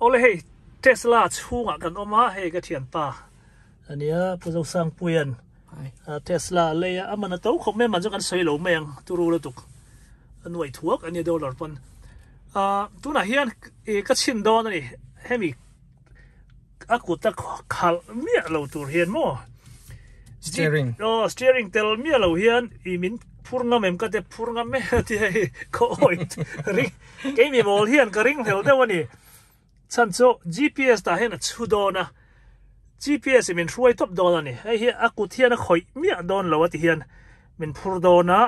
Awle hei Tesla chhungah kan awm a, hei ka thianpa ania Pu Zosangpuia'n Tesla a lei a, a man a to khawp mai a, man chu kan sawi lo mai ang turu lutuk a nuai thuak ania dollar pawn. Ahh tunah hian ih ka chhin dawn a ni, hemi a kut a khalh miah lo tur hian maw Steering. Aw steering tel miah lo hian ih min phur ngam em ka ti a, phur ngam em a ti a hei ka awi ring. Keimi mawl hian ka ring hlel deuh a ni. Chhan chu GPS tah hian a chhu dawn a, GPS in min hruai tawp dawn a ni. Hei hi a kut hian a khawih miah dawn lo a ti hian min phur dawn a,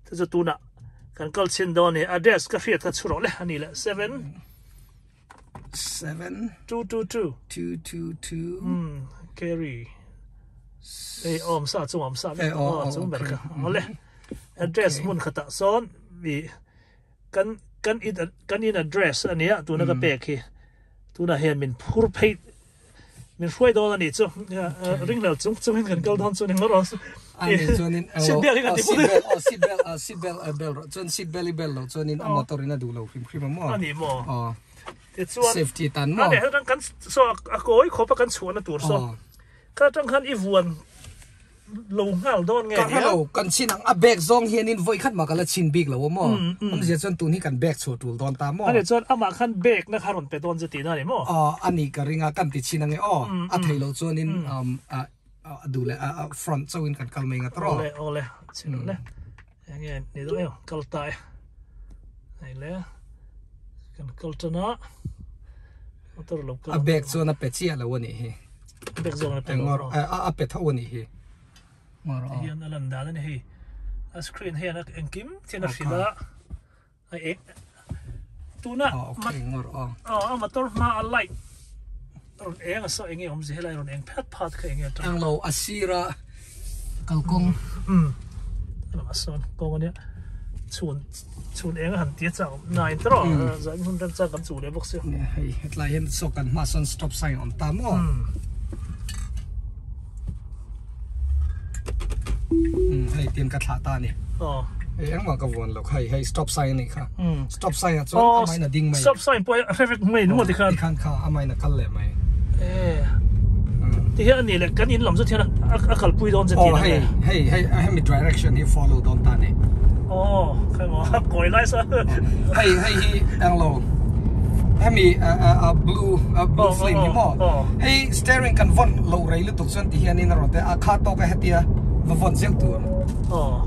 chu chu tunah kan kal chhin dawn a ni. Address ka hriat kha chhu rawh le a ni le, seven. 7 222 222 um carry ei awm sa chung awm sa eh oh chung ber kha ole address hmun khatah sawn mi Kan kan in kan in address a nia tuna ka pek hi tunah hian min phur phei min hruai dawn a nih chu ringlel chung chungin kan kal dawn chu ni ngawt rawh ani chuanin seat belt hi kan ti seat belt oh seat belt ah seat belt a bel rawh chuan seat belt i bel loh chuanin a motor in a duh lo hrim hrim a maw a ni maw aw tichuan safety tan maw ani hetang kan saw a kawi khawpa kan chhuahna tur saw ka atang khan i vuan lo nghal dawn nge nia? Ka hrelo, kan chhin ang a bag zawng hianin vawi khat mah ka la chhin bik lo a maw? Awmzia chuan tun hi kan bag chhuah tul dawn ta maw? Ani chuan amah khan bag na kha rawn pe dawn che tihna a ni maw? Aw, a nih ka ring a, kan ti chhin ange aw. A theih loh chuanin a duh leh a front chauhin kan kal mai ngat rawh. Awle, awle, chhin le. Enge ni dawn em, kal ta e. Hei le, kan kal tan a, motor lo kal. A bag chuan a pe chiah lo a nih hi. Bag zawng a pe lo. A pe tho a nih hi. Tihian a lan dan a ni hei. A screen hian a engkim thian a hrilh a. A eng tuna a motor hma a light rawn eng a saw enge awm zel a rawn eng phat phat kha enge atang. Englo a sira kalkawng. A sawn kawng ania chhun chhun eng a han tia chang nai tawh zan hun rem chang kan chu leh bawk sia. Hei hetlai hian saw kan hma sawn stop sign awm ta maw. Hei tin ka thlah ta ni. Aw. Hei engmah ka vuan lo hei hei stop sign ani kha. Stop sign ah chuan amah in a ding mai. Stop sign pawh a hre vek mai ni maw tikhan. Tikhan kha amah in a kal leh mai. Eh. Ti hian ani leh kan in lam chu thian a kalpui dawn che tih na. Hei hei hei hemi direction hi follow dawn ta ni. Aw khai maw a kawi lai sa. Hei hei hi englo hemi blue blue flame hi maw. Hei steering kan vawn lo rei lutuk chuan ti hianin a rawn te a kha tawk a hetia va vawn zeuh tur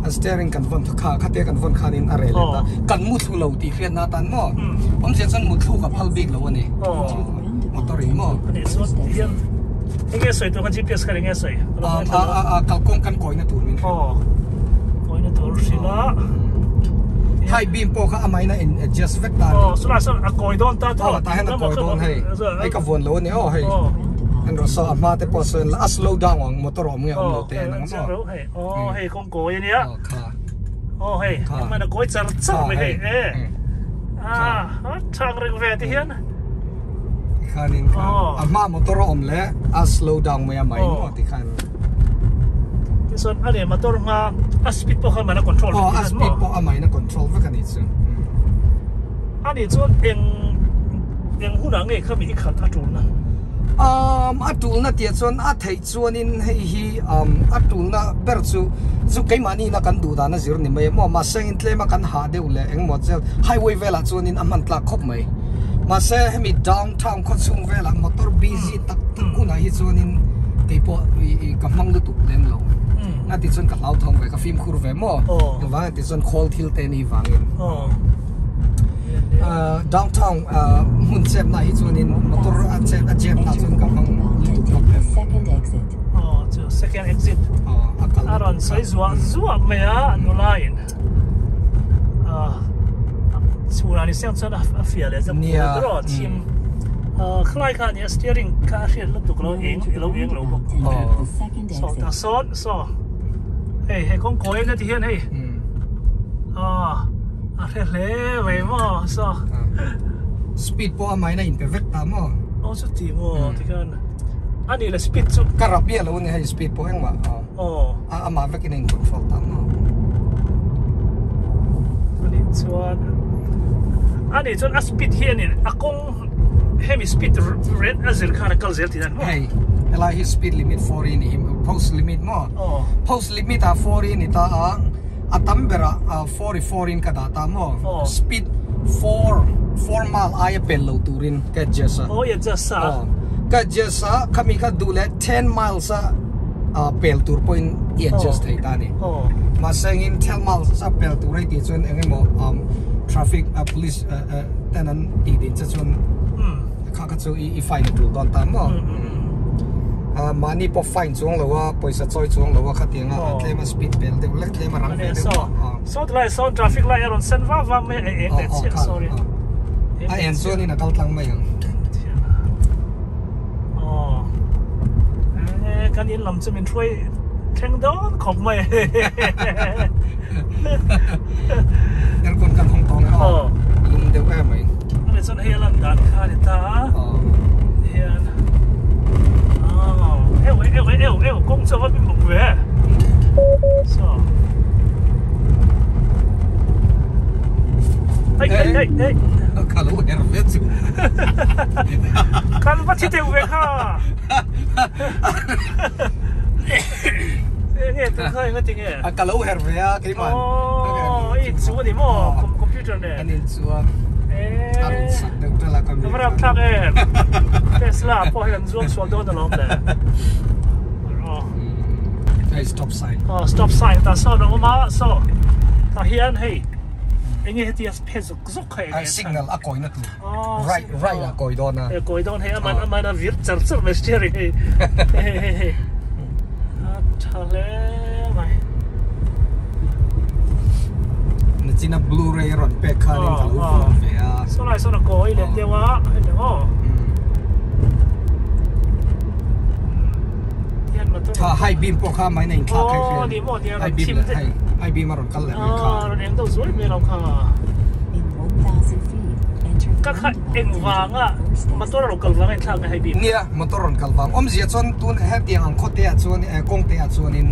a steering kan vawn kha khatia kan vawn khanin a reh leh ta kan mu thlu lo tih hriatna atan maw awmzia chuan mu thluk a phal bik lo a ni motor in maw ani chuan ti hian enge sawi tur kha GPS kha enge sawi a kalkawng kan kawina tur min hrilh kawina tur hrilh a high beam pawh kha amahin a in adjust vek ta aw chulai sawn a kawi dawn ta aw tah hian a kawi dawn hei hei ka vuan lo a ni aw hei en rawh saw a hma te pawh sawn a slow down ang motor awm nge awm lo te en ang maw aw hei kawng kawi a nia aw kha aw hei amahin a kawi char char mai hei e a a chang reng ve ti hian tikhanin kha a hma motor a awm leh a slow down mai a mai maw tikhan Tichuan a leh motor hma a speed pawh kha a control vek a speed pawh a main a control vek a nih chu a nih chuan eng eng hunah nge khami i khalh a tulna um a tulna tih chuan a theih chuanin hei hi um a tulna ber chu chu keimahni na kan duh dan a zir ni mai maw mahse in tlem a kan hah deuh leh engmaw chel highway velah chuanin a hman tlak khawp mai mahse hemi downtown khawchhung velah motor busy tak tak hunah hi chuanin keipawh i ka hmang lutuk lem lo nga ti chuan ka hlau thawng ve ka fimkhur ve maw engvang ti chuan khawl thil te ni vangin downtown hmun chep na hi chuanin motor a chep a jam na chuan ka hmang lutuk khawp em second exit oh chu second exit a kal a rawn sawi zuah zuah mai a nula in chhunah ni siang chuan a fiah leh zam nia thim khalai kha nia steering kha a hriat lutuk lo eng lo eng lo bawk so ta sawn so hei he kawng kawi na ti hian hei a hre hle mai maw so speed pawh a maina in pe vek ta maw aw chu ti maw tikhan ani la speed chu ka rap miah lo ani hei speed pawh engmah aw a amah vekin a in control ta maw ani chuan ani chuan a speed hi ani a kawng. Hemi speed red a zir khan a kal zel tih a ni maw? Hei helai hi speed limit 40 ni hi post limit maw? Post limit ah 40 ni ta a, a tam berah 44 in ka dah ta maw? Speed 4 4 mile aia pel lo turin ka adjust a. Aw i adjust a. Aw ka adjust a, khami kha duh leh 10 miles a pel tur pawhin i adjust thei ta a ni. Mahse engin 10 miles a pel tur hei tih chuan eng emaw traffic police ten an tih din che chuan kha kha chu i fine a tul dawn ta maw mahni pawh fine chuang lo a pawisa chawi chuang lo a khatiang a tlem a speed pel deuh lek tlem a rang ve deuh a saw tilai sawn traffic light a rawn sen vak vak mai a eng leh chiah sorry a en chuan in a kal tlang mai ang kan in lam chu min hruai thleng dawn khawp mai aircon kan hawng tawng e aw lum deuh em mai ani chuan hei a lan dan kha a ni ta a hian eu eu eu eu kawng chu a va bim bawk ve so Ei ei ei ei ka lo her ve chu kan va thi deuh ve kha Enge tu kha enga tinge? A ka lo her ve a keimah. Oh, i chu ani maw computer nen. An in chu a. Eh. A rawn sak deuh ṭal a ka mi. Ka va rap thlak em. Tesla pawh hi kan zuang sual dawn alawm le. Hei stop sign. Oh, stop sign ta saw a awm a saw. Tah hian hei enge hetia phe zuk zuk kha enge. Signal a kawina tur. Right right a kawi dawn a. E kawi dawn hei aman aman a vir char char mai steering hei. Hei hei hei. A tha hle mai. Nachina Blu-ray rawn pek khanin ka lo vuah ve a. Saw lai sawn a kawi leh deuh a hei leh aw. Tha high beam pawh kha mai na inthlak hei hriat. Aw ni maw nia High beam leh high high beam a rawn kal leh mai kha. Aw rawn eng deuh zuai mai lo kha. Ka kha eng vanga motor a rawn kal vanga inthlak nge high beam. Nia motor rawn kal vang awmzia chuan tun hetiang ang khawte ah chuan kawng te ah chuanin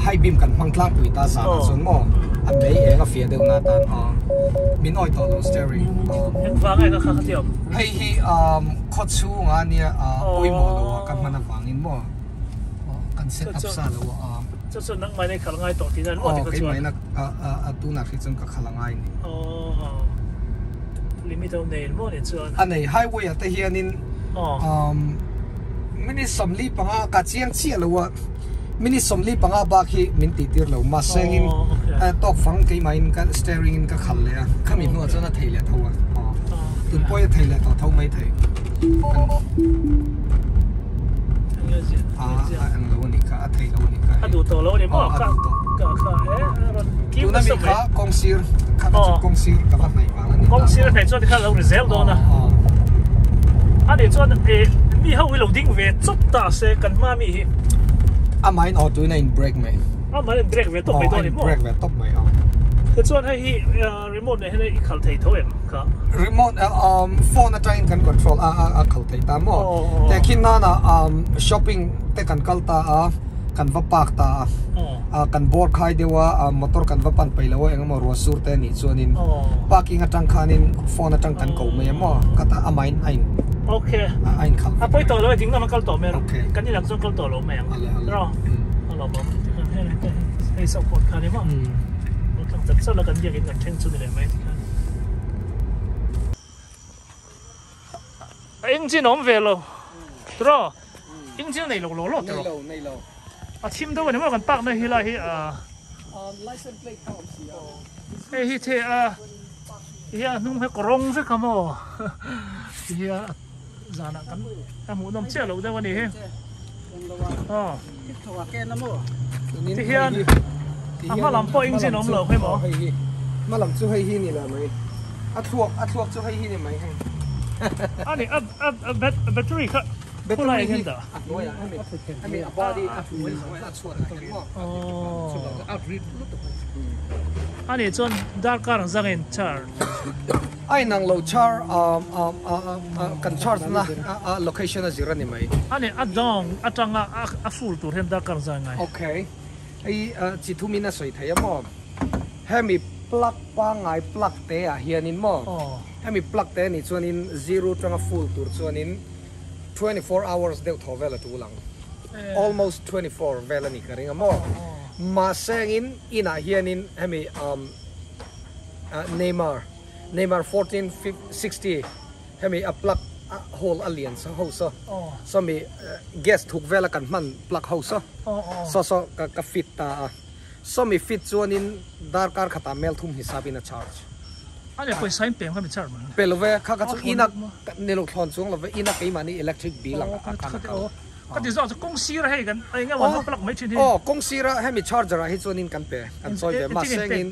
high beam kan hmang tlangpui ta zan ah chuan maw a mei eng a fiah deuh na atan min awi tawh lo steering. Eng vanga ka kha kha ti awm. Hei hi khaw chhunga nia pawimawh lo a ka hman avangin maw kan set up sa lo a. Chu chu nangmah in i khalh ngai tawh tih dan maw ti kha chuan. Aw keimah in a tunah hrih chuan ka khalh a ngai ni. Aw limit a awm nei maw ni chuan. A nei highway ah te hianin minute 45 ka chiang chiah lo a minute 45 bak hi min tih tir lo mahse engin tawk fang keimah in ka steering in ka khalh leh a khami hnuah chuan a thei leh tho a tun pawh hi a thei leh tawh tho mai thei a ang lo a nih kha a thei lo a nih kha a duh tawh lo a ni maw a duh tawh ka kha e a rawn kim tuna mi kha kawng sir kha ka chu kawng sir ka va hnaih vang a ni kawng sir a hnaih chuan tikhan a lo ri zel dawn a a nih chuan e mi ho hi lo ding ve chawp ta se kan hma mi hi amahin auto in a in break mai amahin a in break ve tawp mai dawn a ni maw break ve tawp mai a tichuan hei hi Remote nen hian i khalh thei tho em kha? Remote phone atangin kan control a a khalh thei ta maw? Tehkhin nana shopping te kan kal ta a, kan va park ta a, kan bawr khai deuh a, motor kan va pan peih lo a engemaw ruah sur te anih chuanin parking atang khanin phone atang kan ko mai a maw? Khatah amahin a in a in khalh A pawi tawh lo e ding lam a kal tawh mai a, kan inang chuan kal tawh lo mai ang. Rawh a lawmawm hei support kha ni maw? Tlang chat chat a kan biakin kan thleng chu ni leh mai tikhan. A engine awm ve lo tiraw engine nei lo lo lo tiraw nei lo nei lo a thim deuh ani maw kan park na hi lai hi a license plate kha awm si a hei hi the a hi a hnung hi kawrawng vek a maw ti hi a zanah kan a hmuhnawm chiah loh deuh ani hi aw ti hian a hma lam pawh engine awm lo hei maw hma lam chu hei hi ni lo mai a thluak a thluak chu hei hi ni mai hei ani a a battery kha khulai ah hian dah a hnuai ah hemi hemi a body a hnuai a chhuat ah hian maw ani chuan darkar ang zangin charge A inang lo char kan charge na location a zir a ni mai. A ni a down atanga a full tur hian darkar zai ngai. Okay. Hei chi thum in a sawi thei a maw? Hemi plug pangngai plug te ah hianin maw? Hemi plug te anih chuanin zero tanga full tur chuanin 24 hours deuh thaw vel a tul ang. Almost 24 vel a nih ka ring a maw. Mahse engin inah hianin hemi um Neymar Neymar 1460 hemi a plug a hole a lian sa ho saw sawmi gas thuk vela kan hman plug ho saw saw saw ka fit ta a. Sawmi fit chuanin darkar khatah mel thum hisapin a charge. A leh pawisa in pem kha mi charge mai. Pe lo ve, kha kha chu ina ni lo thlawn chuang lo ve, ina keimahni electric bill ang a khan a kal. Ka ti zawk chu kawng sira hei kan eng emaw an lo plug mai thin hi. Aw, kawng sira hemi charger ah hi chuanin kan pe, kan chawi ve. Mahse engin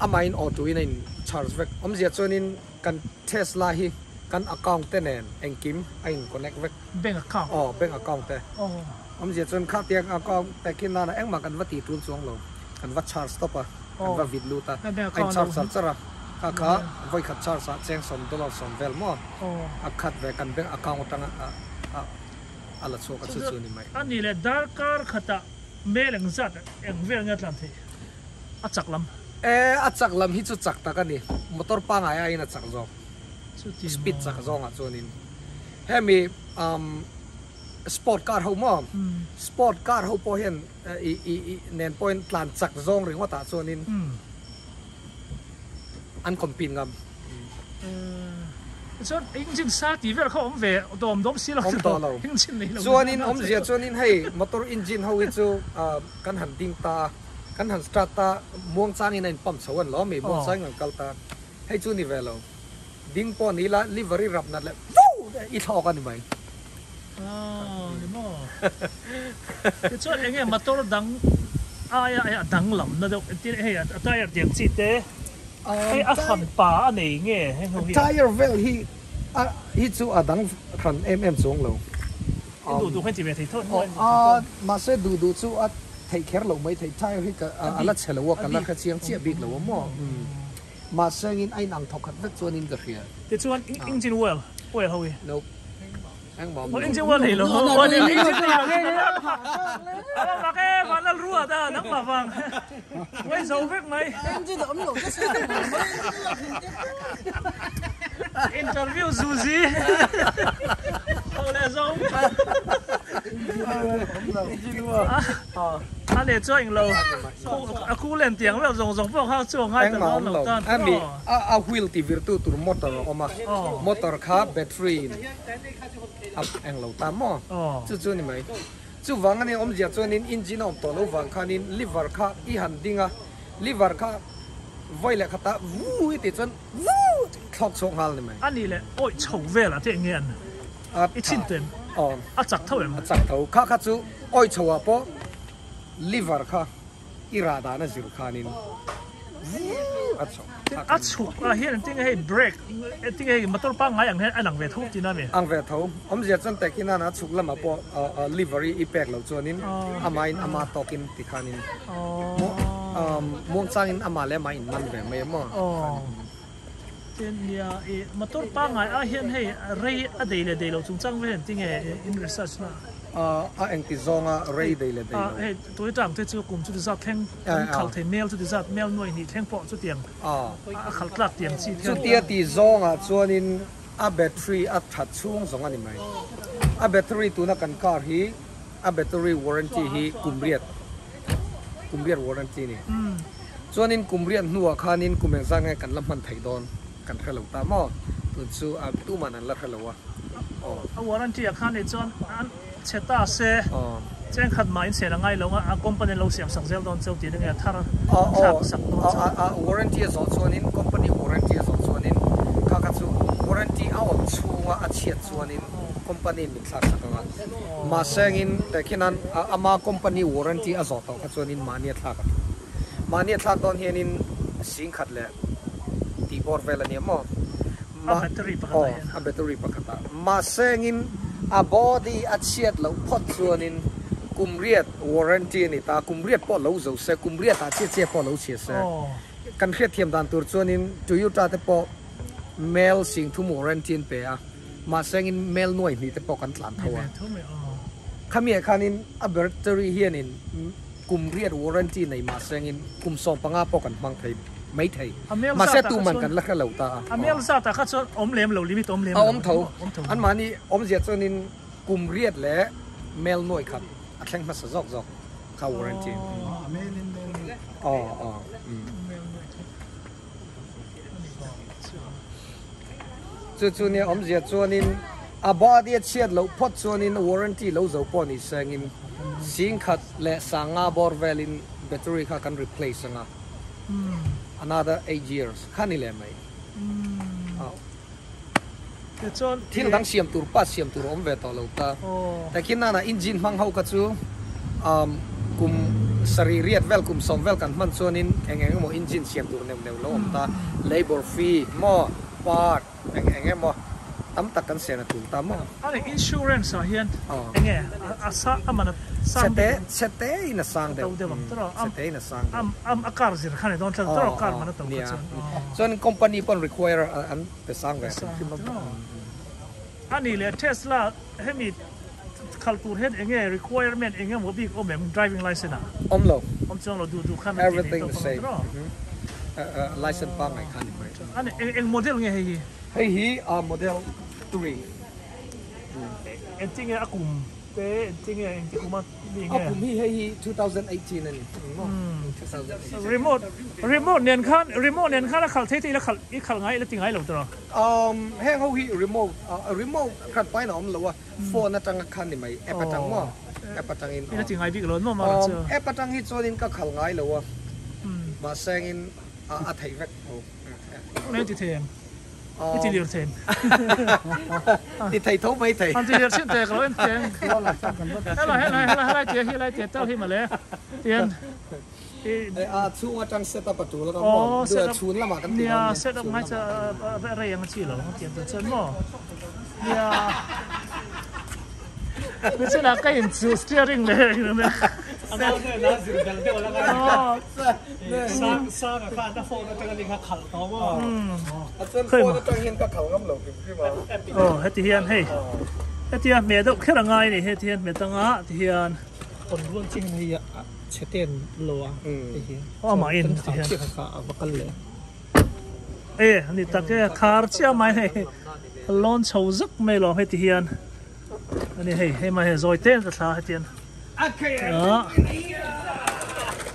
amahin auto in a in charge vek. Awmzia chuanin kan Tesla hi kan account te nen engkim a in connect vek. Bank account. Aw, bank account te. Awmzia chuan khatiang account pek in nana engmah kan va tih tul chuang lo, kan va charge tawp a, kan va vit lut a, a in charge char char a, kha kha vawi khat charge ah cheng sawm dollar sawm vel maw a khat ve kan bank account atanga a la chhuak a chu chu ni mai. A nih leh darkar khatah mail eng zat eng vel nge a tlan theih? A chak lam. E, a chak lam hi chu chak tak a ni, motor pangngai aiin a chak zawk, speed chak zawngah chuanin hemi umm. Sport car ho maw? Sport car ho pawh hian i i i nen pawhin tlan chak zawng ringawt ah chuanin an compete ngam. Chuan engine sa tih vel kha awm ve dawm dawm si lo. Awm tawh lo. Engine nei lo. Chuanin awmzia chuanin hei motor engine ho hi chu kan han ding ta a, kan han start ta muang changin a in pump chho an lo ami, muang changin an kal ta. Hei chu ni ve lo. Ding pawh ni ila liver i rap nat leh vuu i thlawk a ni mai. Aw ni maw. Tichuan enge motor dang aia hei a danglam na deuh entir hei a tyre tiang chi te hei a hran pa a nei nge heng ho hi. Tyre vel hi a hi chu a dang hran em em chuang lo. I duh duh kha i ti ve thei tho emaw. Aw mahse duh duh chu a theih kher loh mai thei tyre hi ka a la chhe lo a ka la hrechiang chiah bik lo a maw. Mahse in a inang thawk khat vek chuan in ka hria. Tichuan engine oil oil ho hi. Nope. Engmah awm lo. Engine oil nei lo. Engine nei lo nge nge. Alo mak e van lal ruat a nangmah vang. Uai zo vek mai. Engine awm lo nasa. Interview zuzi. Ho leh zo. Engine oil. A leh chuan englo. A khu len tiang vel zawng zawng pawh kha chu a ngai ta dawn lo tan A mi a wheel ti vir tu tur motor a awm a, motor kha battery in a eng lo ta maw? Chu chu a ni mai. Chuvang a nia awmzia chuanin engine a awm tawh lo vang khanin lever kha i han ding a, lever kha vawi leh khatah vuu i tih chuan vuu thlawk chhuak nghal a ni mai. A nih leh awih chho velah te eng nge an i chhin tawh em? A chak tho em? A chak tho. Kha kha chu awih chho ah pawh Liver kha i rah dan a zir khanin vuuh a chhuk. A chhuk ah hian engtin nge hei brake engtin nge hei motor pangngai ang hian a lang ve tho tihna ami? Ang ve tho. Awmzia chuan teh khi nana chhuk lamah pawh liver i pek loh chuanin amahin ama tawkin ti khanin muangchangin amah leh amah in man ve mai a maw? Tin nia i motor pangngai ah hian hei rei a dei leh dei loh chungchang vel hian tinge in research na? A engti zawnga rei dei leh dei loh. Hei Toyota ang te chu kum chuti zat thleng kan khalh thei mel chuti zat mel nuai hnih thleng pawh chutiang a khalh tlak tiang chi thian. Chutia ti zawngah chuanin a battery a that chhung zawng a ni mai. A battery tuna kan car hi a battery warranty hi kum riat kum riat warranty a ni. Chuanin kum riat hnuah khanin kum engzat nge kan la hman theih dawn kan hre lo ta maw? Tun chu a tuman an la hre lo a. Aw. A warranty ah khan nih chuan an chhe ta se cheng khat mah in chhe la ngai lo a, a company an lo siam sak zel dawn cheu tih ringe a thar an thlak sak dawn cheu. Aw a warranty a zawh chuanin company warranty a zawh chuanin kha kha chu warranty a awm chhunga a chhiat chuanin company in min thlak sak ang a. Mahse angin tehkhin an ama company warranty a zawh tawh kha chuanin mahni a thlak a thu. Mahni a thlak dawn hianin sing khat leh tih bawr vel a nia maw? A battery pakhatah hian. Aw, a battery pakhatah. Mahse angin a body a chhiat loh phawt chuanin kum riat warranty a ni ta, kum riat pawh lo zo se, kum riatah chiah chiah pawh lo chhia se. Kan hriatthiam dan tur chuanin Toyota te pawh mel sing thum warranty an pe a. Mahse engin mel nuai hnih te pawh kan tlan tho a. Khamiah khanin a battery hianin kum riat warranty nei mahse engin kum 15 pawh kan hmang thei. Mai thei. Mahse tuman kan la hre lo ta a. A mel zatah kha chuan awm lem lo, limit awm lem lo. A awm tho. Anmahni awmzia chuanin kum riat leh mel nuai khat a thleng hmasa zawk zawk kha warranty. A mel in mel nuai khat. Aw aw. Chu chu nia awmzia chuanin a body a chhiat loh phawt chuanin warranty lo zo pawh ni sengin singkhat leh sanga bawr velin battery kha kan replace anga. Another 8 years kha ni leh mai. Thil dang siam tur pa siam tur awm ve tawh lo ta. Takin nana engine hmang ho kha chu kum sarih riat vel kum sawm vel kan hman chuanin eng eng emaw engine siam tur neuh neuh lo awm ta. Labour fee maw part eng eng emaw tam tak kan sian a tul ta maw. Ani insurance ah hian enge a sa a man a sang deuh em? Chhe te in a sang deuh. Chhe te in a sang deuh. Am a car zir kha ni dawn tlat tawh car man a to kha chuan. Chuan company pawn require an pe sang ve hrim hrim a. Ani leh Tesla hemi khal tur hian enge requirement enge maw bik awm em driving license ah? Awm lo. Awm chuang lo duh duh khan everything the same. License pangngai kha ni mai. Ani eng model nge hei hi? Hei hi model 3. Engtinge a kum te engtinge engti kuma mi nge? A kum hi hei hi 2018 ani. Remote remote nen khan remote nen khan a khalh thei te ila khalh i khalh ngai ila ti ngai lo tawh. Heng ho hi remote remote khan pain a awm lo a phone atanga khan ni mai app atang maw app atangin ila ti ngai bik lo maw mara chu. App atang hi chuanin ka khalh ngai lo a mahsengin a theih vek tho. Nge ti thei em? I ti lir thei em? Ti thei tho mai thei. An ti lir chin te ka lo en teng. Helai helai helai helai tia hi lai tia tal hi male. Tian A chhung atang set up a tul a ka maw. Duh chhun lamah kan ti dawn nia. Set up ngai cha rei ang chi lo ang tiang tur chuan maw. Nia. Nichina ka in chu steering leh Zir bel deuh la ngai. Sang sang a khan a phone atanga ni kha khalh tawh maw. A chuan phone atang hian ka khalh ngam lo hrim hrim a. Aw heti hian hei hetia hmeh deuh kher a ngai a ni heti hian hmet anga ti hian. On rual chiah hian hei a chhe te an lo a hei hi. Aw amah in ti hian. Chiah kha a va kal leh. E ani tak e khar chiah mai hei lawn chho zak mai lawm heti hian ani hei hei mai hei zawi te ka thla heti hian.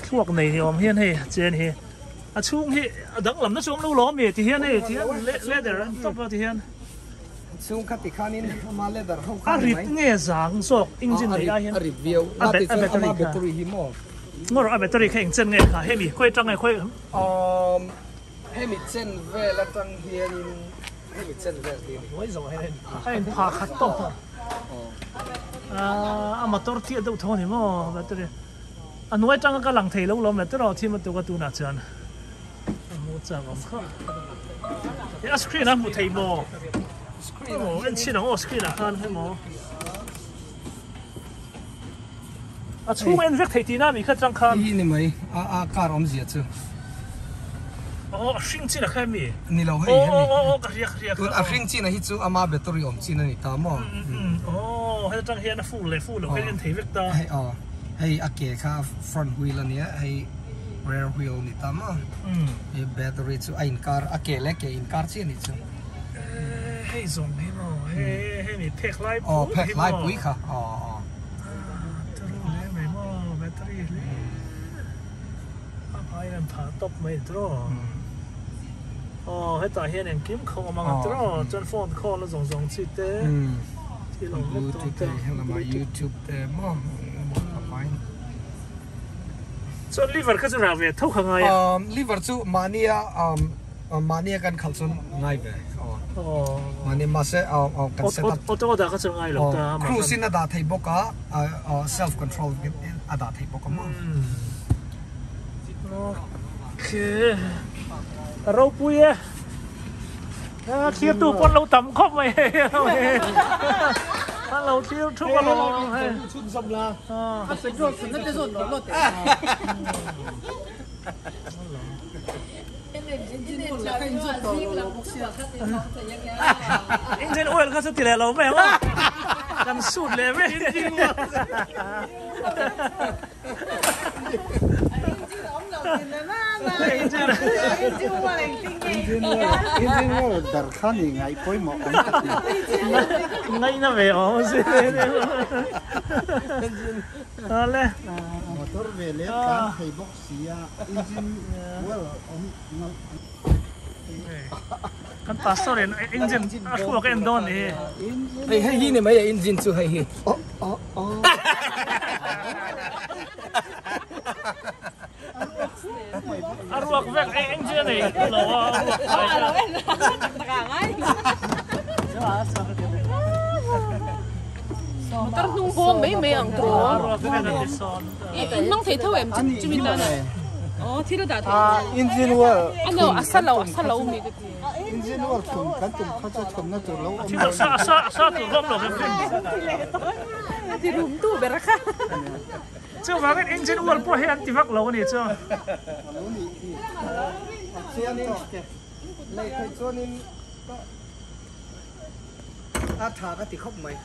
Thluak nei ni awm hian hei chen hi a chhung hi a danglam na chu awm lo lawm mi ti hian hei ti hian leather an tawp a ti hian chhung kha ti khanin ama leather ho kha a rit nge zang zawk engine nei ai hian a rit viau a battery kha battery hi maw ngawr a battery kha eng chen nge kha hemi khawi atang nge khawi hemi chen vel atang hianin hemi chen vel hi a in pha khat tawp a motor chiah deuh tho a ni maw battery a hnuai atanga ka lang thei lo lawm le tiraw thim a tuk a tunah chuan a hmuh chak awm kha a screen a hmuh thei maw emaw en chhin ang aw screen ah khan emaw a chhung en vek thei tihna mi kha tang khan hi ni mai a a car awmzia chu aw a hring chin a kha mi ni lo hei hemi aw aw ka hria ka hria tun a hring chin a hi chu ama battery awm chin a ni ta maw aw heta tang hian a full leh full lo kha en thei vek ta hei aw hei a ke kha front wheel a nia hei rear wheel ni ta maw hei battery chu a inkar a ke leh ke inkar chiah a nih chu hei zawng hi maw hei hei mi phek lai pui aw phek lai pui kha aw aw turu hle mai maw battery hle a phai an phah tawp mai tiraw aw hetah hian engkim kho awm ang a tiraw chuan phone call a zawng zawng chi te thil awm vek dawn te helama youtube te maw chuan liver kha chu rah ve tho kha ngai a liver chu mahnia mahnia kan khalh chuan ngai ve aw mahni mahse kan set up auto dah kha chu ngai lo ta cruise in a dah thei bawk a self control a dah thei bawk a maw Okay ropui e thlir tu pawn lo tam khawp mai hei an lo thlir thup a lawm hei chhun zawm la a petrol sunna te zawn lo te Engine oil kha chu ti leh lo mai ang aw kan sut leh mai Engine oil ber kha ni ngaih pawimawh awm tak ni. Ngaihna ve awm a si. Ale. Motor ve leh tlan thei bawk sia engine oil awm nalh. Kan pastor in engine a hruak en dawn ni hi. Hei hei hi ni mai a engine chu hei hi. A ruak vek engine a nei lo a a ruak Motor hnung bawm mai mai ang tawh. A ruak vek a ti sawn. In mang thei tho em chumi tan a. Aw thil a dah thei. Engine oil. Ano a sa lo a sa lo mi ka ti. Engine oil thun kan tum kha chu thunna tur lo awm. Thil a sa sa sa tur hlawm lo hrim hrim. A ti rum tu ber kha. Chuvangin engine oil pawh hi an ti vak lo a ni chu. Alo nih hi. A chiang tawk e. Lei theih chuanin a tha ka ti khawp mai.